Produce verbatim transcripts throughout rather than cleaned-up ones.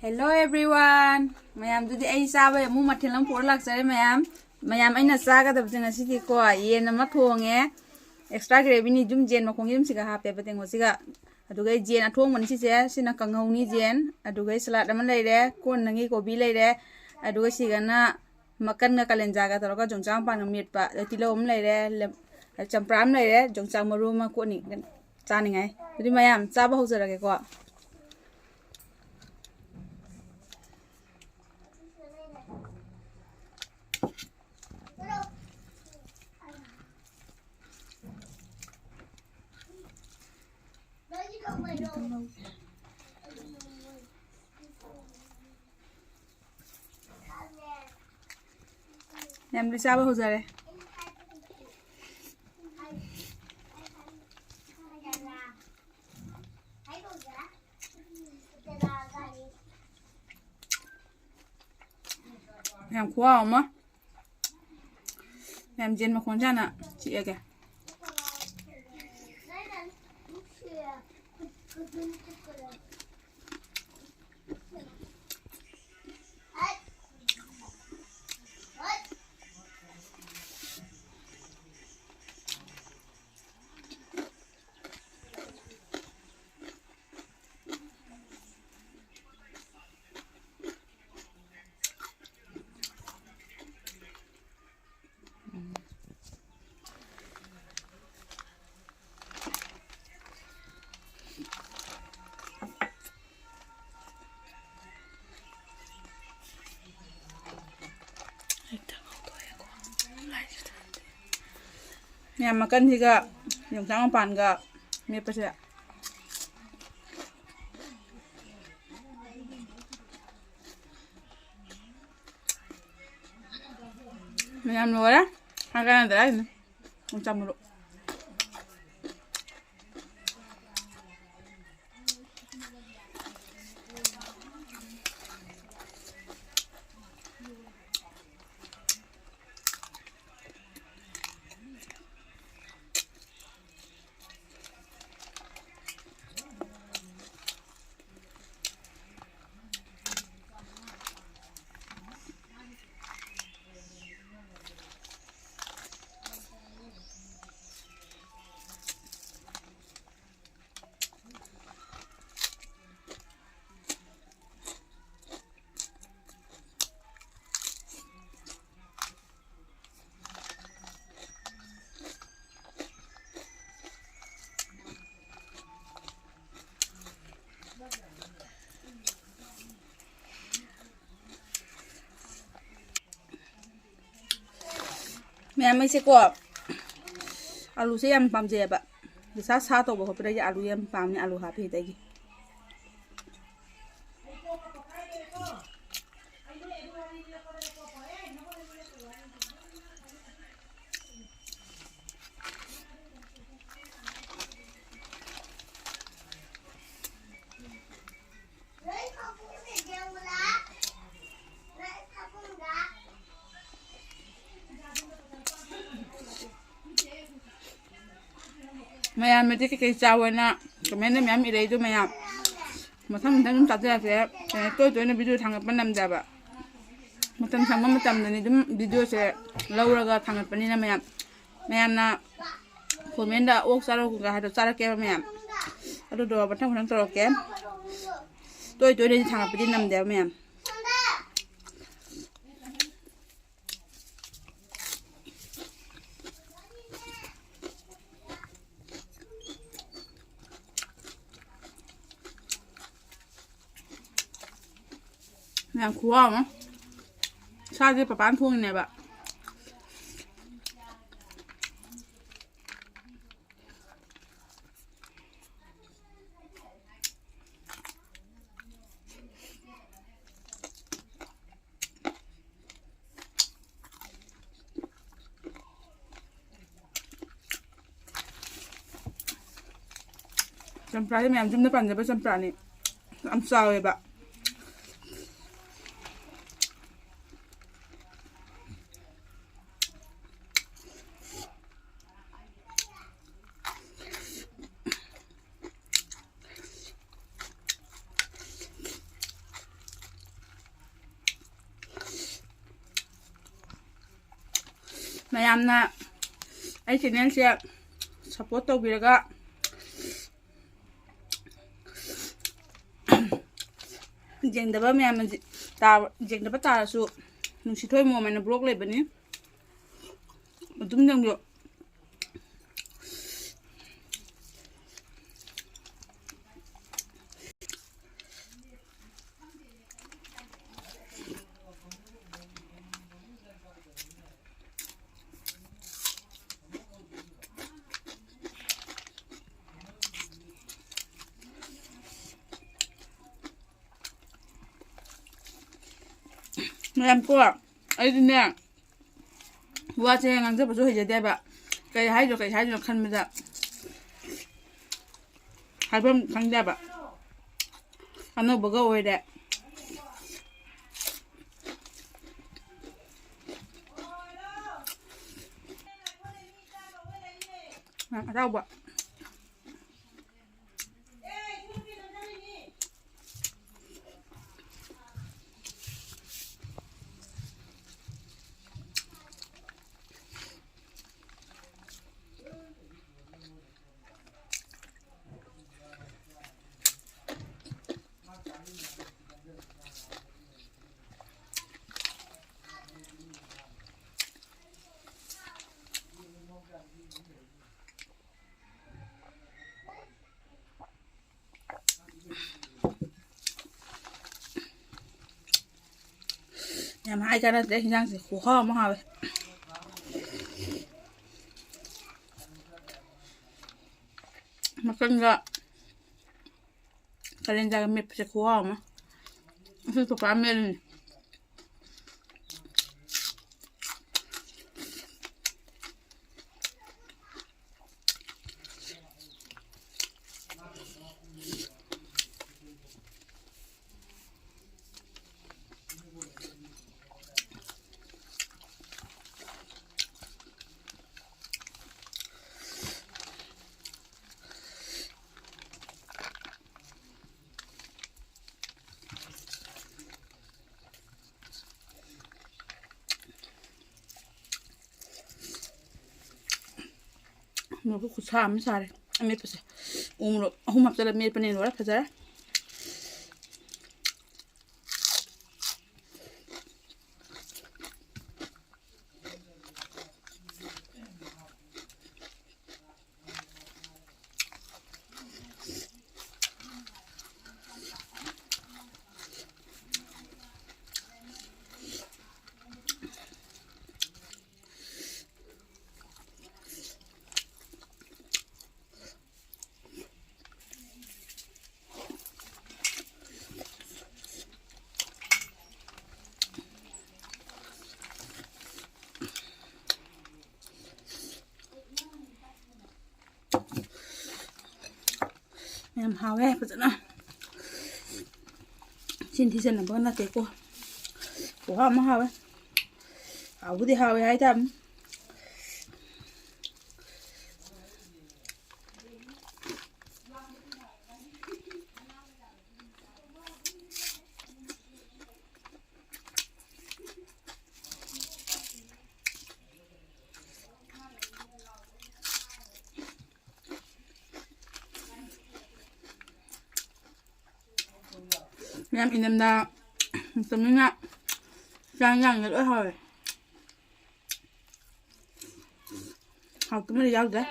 Hello everyone, ꯃꯌꯥꯝꯗꯨꯗꯤ ꯑꯩ ꯆꯥꯕ ꯑꯃꯨꯛ ꯃꯊꯦꯜ ꯑꯃ ꯄꯨꯔ ꯂꯥꯛꯆꯔꯦ꯫ ꯃꯌꯥꯝ ꯃꯌꯥꯝ ꯑꯩꯅ ꯆꯥꯒꯗꯕꯁꯦ ꯉꯁꯤꯗꯤꯀꯣ, ꯌꯦꯟ ꯑꯃ ꯊꯣꯡꯉꯦ꯫ Extra gravyꯅꯤ, ꯌꯨꯝ ꯌꯦꯟ ꯃꯈꯣꯡ ꯌꯨꯝꯁꯤꯒ ꯍꯥꯞꯄꯦꯕ ꯇꯦꯡꯀꯣꯠꯁꯤꯒ꯫ ꯑꯗꯨꯒ ꯌꯦꯟ ꯑꯊꯣꯡꯕꯅꯤ ꯁꯤꯁꯦ꯫ ꯁꯤꯅ ꯀꯥꯡꯍꯧꯅꯤ ꯌꯦꯟ, ꯑꯗꯨꯒ salad ꯑꯃ ꯂꯩꯔꯦ, ꯀꯣꯟꯅꯉꯩ ꯀꯣꯕꯤ ꯂꯩꯔꯦ, ꯑꯗꯨꯒ ꯁꯤꯒꯅ ꯃꯀꯟꯒ ꯀꯥꯂꯦꯟꯖꯥꯒ ꯇꯧꯔꯒ ꯌꯣꯡꯆꯥꯛ ꯃꯄꯥꯟꯒ ꯃꯦꯠꯄ, ꯑꯗꯩ ꯇꯤꯜꯍꯧ ꯑꯃ ꯂꯩꯔꯦ, ꯂꯦꯝ-, ꯆꯝꯄ꯭ꯔꯥ ꯑꯃ ꯂꯩꯔꯦ, ꯌꯣꯡꯆꯥꯛ ꯃꯔꯨ ꯑꯃ ꯀꯣꯠꯅꯤ ꯆꯥꯅꯤꯡꯉꯥꯏ꯫ ꯑꯗꯨꯗꯤ ꯃꯌꯥꯝ ꯆꯥꯕ ꯍꯧꯖꯔꯒꯦꯀꯣ꯫ ꯃꯌꯥꯝꯗꯤ ꯆꯥꯕ ꯍꯧꯖꯔꯦ꯫ ꯌꯥꯝ ꯈꯨꯍꯥꯎ ꯑꯃ꯫ ꯌꯥꯝ ꯌꯦꯟ ꯃꯈꯣꯟꯁꯦ ꯍꯥꯟꯅ ꯆꯤꯛꯑꯒꯦ꯫ ꯃꯌꯥꯝ ꯃꯀꯟꯁꯤꯒ ꯌꯣꯡꯆꯥꯛ ꯃꯄꯥꯟꯒ ꯃꯦꯠꯄꯁꯦ꯫ ꯃꯌꯥꯝ ꯂꯣꯏꯔꯦ꯫ ꯍꯥꯏ ꯀꯥꯟꯅꯗ꯭ꯔꯦ ꯍꯥꯏꯁꯤꯅꯦ꯫ ꯌꯣꯡꯆꯥꯛ ꯃꯔꯨ꯫ ꯃꯌꯥꯝ ꯑꯩꯁꯦꯀꯣ, ꯑꯂꯨꯁꯦ ꯌꯥꯝ ꯄꯥꯝꯖꯩꯌꯦꯕ꯫ ꯏꯁꯥ ꯁꯥ ꯇꯧꯕ ꯈꯣꯠꯄꯗꯒꯤ ꯑꯂꯨ ꯌꯥꯝ ꯄꯥꯝꯃꯦ, ꯑꯂꯨ ꯍꯥꯞꯄꯤ ꯑꯗꯒꯤ꯫ ꯃꯌꯥꯝꯅꯗꯤ ꯀꯩꯀꯩ ꯆꯥꯎꯑꯣꯅ ꯀꯃꯦꯟꯗ ꯃꯌꯥꯝ ꯏꯔꯛꯏꯗꯣ ꯃꯌꯥꯝ꯫ ꯃꯊꯪ ꯃꯊꯪ ꯑꯗꯨꯝ ꯆꯥꯖꯔꯛꯀꯦ꯫ ꯀꯩꯅꯣ, ꯇꯣꯏ ꯇꯣꯏꯅ ꯚꯤꯗꯤꯑꯣ ꯊꯥꯡꯒꯠꯄ ꯅꯝꯗꯦꯕ꯫ ꯃꯇꯝ ꯁꯪꯕ ꯃꯇꯝꯗꯅꯤ ꯑꯗꯨꯝ ꯚꯤꯗꯤꯑꯣꯁꯦ ꯂꯧꯔꯒ ꯊꯥꯡꯒꯠꯄꯅꯤꯅ ꯃꯌꯥꯝ꯫ ꯃꯌꯥꯝꯅ ꯀꯣꯃꯦꯟꯗ "ꯑꯣꯛ ꯆꯥꯔꯛꯎꯒ" ꯍꯥꯏꯗꯣ ꯆꯥꯔꯛꯀꯦꯕ ꯃꯌꯥꯝ꯫ ꯑꯗꯨꯗꯣ ꯃꯊꯪ ꯃꯊꯪ ꯇꯧꯔꯛꯀꯦ꯫ ꯇꯣꯏ ꯇꯣꯏꯅꯗꯤ ꯊꯥꯡꯒꯠꯄꯗꯤ ꯅꯝꯗꯦꯕ ꯃꯌꯥꯝ꯫ ꯃꯌꯥꯝ ꯈꯨꯍꯥꯎ ꯑꯃ꯫ ꯁꯥꯁꯦ ꯄꯄꯥꯅ ꯊꯣꯡꯉꯤꯅꯦꯕ꯫ ꯆꯝꯄ꯭ꯔꯥꯁꯦ ꯃꯌꯥꯝ ꯌꯨꯝꯗ ꯄꯥꯟꯖꯕ ꯆꯝꯄ꯭ꯔꯥꯅꯤ꯫ ꯌꯥꯝ ꯆꯥꯎꯋꯦꯕ꯫ ꯃꯌꯥꯝꯅ ꯑꯩ ꯆꯦꯅꯦꯜꯁꯦ ꯁꯞꯄꯣꯔꯠ ꯇꯧꯕꯤꯔꯒ, ꯌꯦꯡꯗꯕ ꯃꯌꯥꯝꯅ ꯖꯤ-, ꯇꯥ-, ꯌꯦꯡꯗꯕ ꯇꯥꯔꯁꯨ, ꯅꯨꯡꯁꯤꯊꯣꯏ ꯃꯣꯝ ꯍꯥꯏꯅ ꯕ꯭ꯂꯣꯛ ꯂꯩꯕꯅꯤ, ꯑꯗꯨꯝ ꯌꯦꯡꯕꯤꯌꯨ꯫ ꯃꯌꯥꯝ ꯀꯣ, ꯑꯩꯗꯤꯅꯦ, ꯋꯥꯁꯦ ꯉꯥꯡꯖꯕꯁꯨ ꯍꯩꯖꯗꯦꯕ꯫ ꯀꯩ ꯍꯥꯏꯗꯣ, ꯀꯩ ꯍꯥꯏꯗꯣꯏꯅꯣ ꯈꯟꯕꯗ ꯍꯥꯏꯐꯝ ꯈꯪꯗꯦꯕ꯫ ꯑꯅꯧꯕꯒ ꯑꯣꯏꯔꯦ꯫ ꯑꯇꯥꯎꯕ꯫ ꯌꯥꯝ ꯍꯥꯏ ꯀꯥꯟꯅꯗ꯭ꯔꯦ, ꯍꯤꯟꯖꯥꯡꯁꯦ ꯈꯨꯍꯥꯎ ꯑꯃ ꯍꯥꯎꯋꯦ꯫ ꯃꯀꯟꯒ ꯀꯥꯂꯦꯟꯖꯥꯒ ꯃꯦꯠꯄꯁꯦ ꯈꯨꯍꯥꯎ ꯑꯃ꯫ ꯑꯩꯈꯣꯏ ꯄꯄꯥ ꯃꯦꯠꯂꯤꯅꯦ꯫ ꯃꯣꯔꯣꯛ ꯈꯨꯠꯁꯥ ꯑꯃ ꯁꯥꯔꯦ꯫ ꯑꯃꯦꯠꯄꯁꯦ ꯎ ꯃꯣꯔꯣꯛ ꯑꯍꯨꯝ ꯍꯥꯞꯆꯤꯜꯂ ꯃꯦꯠꯄꯅꯦ꯫ ꯂꯣꯏꯔꯦ, ꯐꯖꯔꯦ꯫ ꯌꯥꯝ ꯍꯥꯎꯋꯦ ꯐꯖꯅ꯫ ꯆꯤꯟ ꯊꯤꯖꯟꯅꯕꯒ ꯅꯠꯇꯦꯀꯣ꯫ ꯈꯨꯍꯥꯎ ꯑꯃ ꯍꯥꯎꯋꯦ꯫ ꯍꯥꯎꯕꯨꯗꯤ ꯍꯥꯎꯋꯦ ꯍꯥꯏꯇꯥꯕꯅꯤ꯫ ꯌꯥꯝ ꯏꯅꯝꯗ ꯃꯇꯝꯅꯤꯅ ꯆꯥꯛ ꯏꯟꯖꯥꯡꯁꯦ ꯂꯣꯏ ꯍꯥꯎꯔꯦ꯫ ꯍꯥꯎꯇꯕ ꯑꯃꯗꯤ ꯌꯥꯎꯗ꯭ꯔꯦ꯫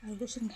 ꯑꯩ ꯂꯣꯏꯁꯤꯟꯒꯦ꯫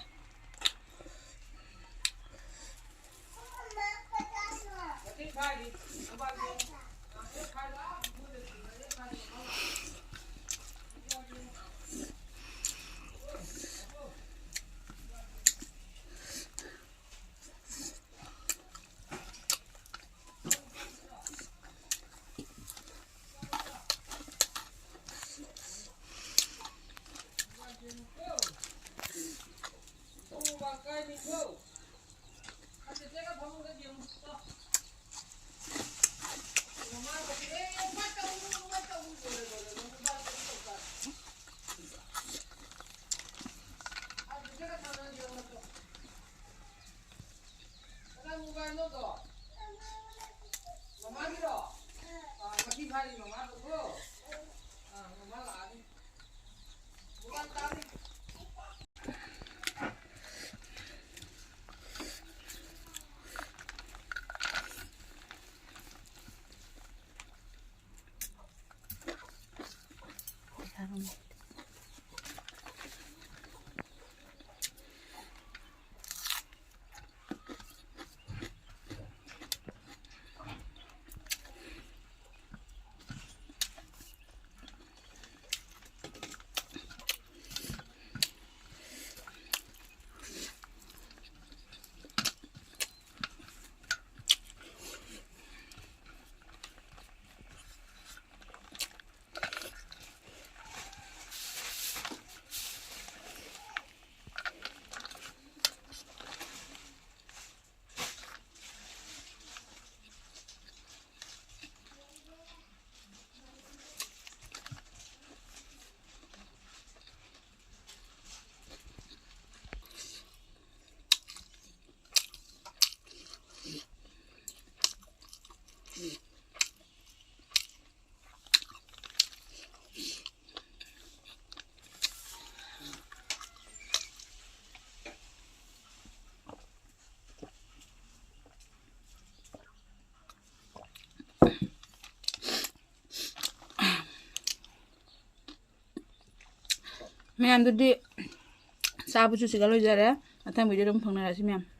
ꯃꯌꯥꯝꯗꯨꯗꯤ ꯆꯥꯕꯁꯨ ꯁꯤꯒ ꯂꯣꯏꯖꯔꯦ꯫ ꯃꯊꯪ video ꯑꯗꯨꯝ ꯐꯪꯅꯔꯁꯤ ꯃꯌꯥꯝ꯫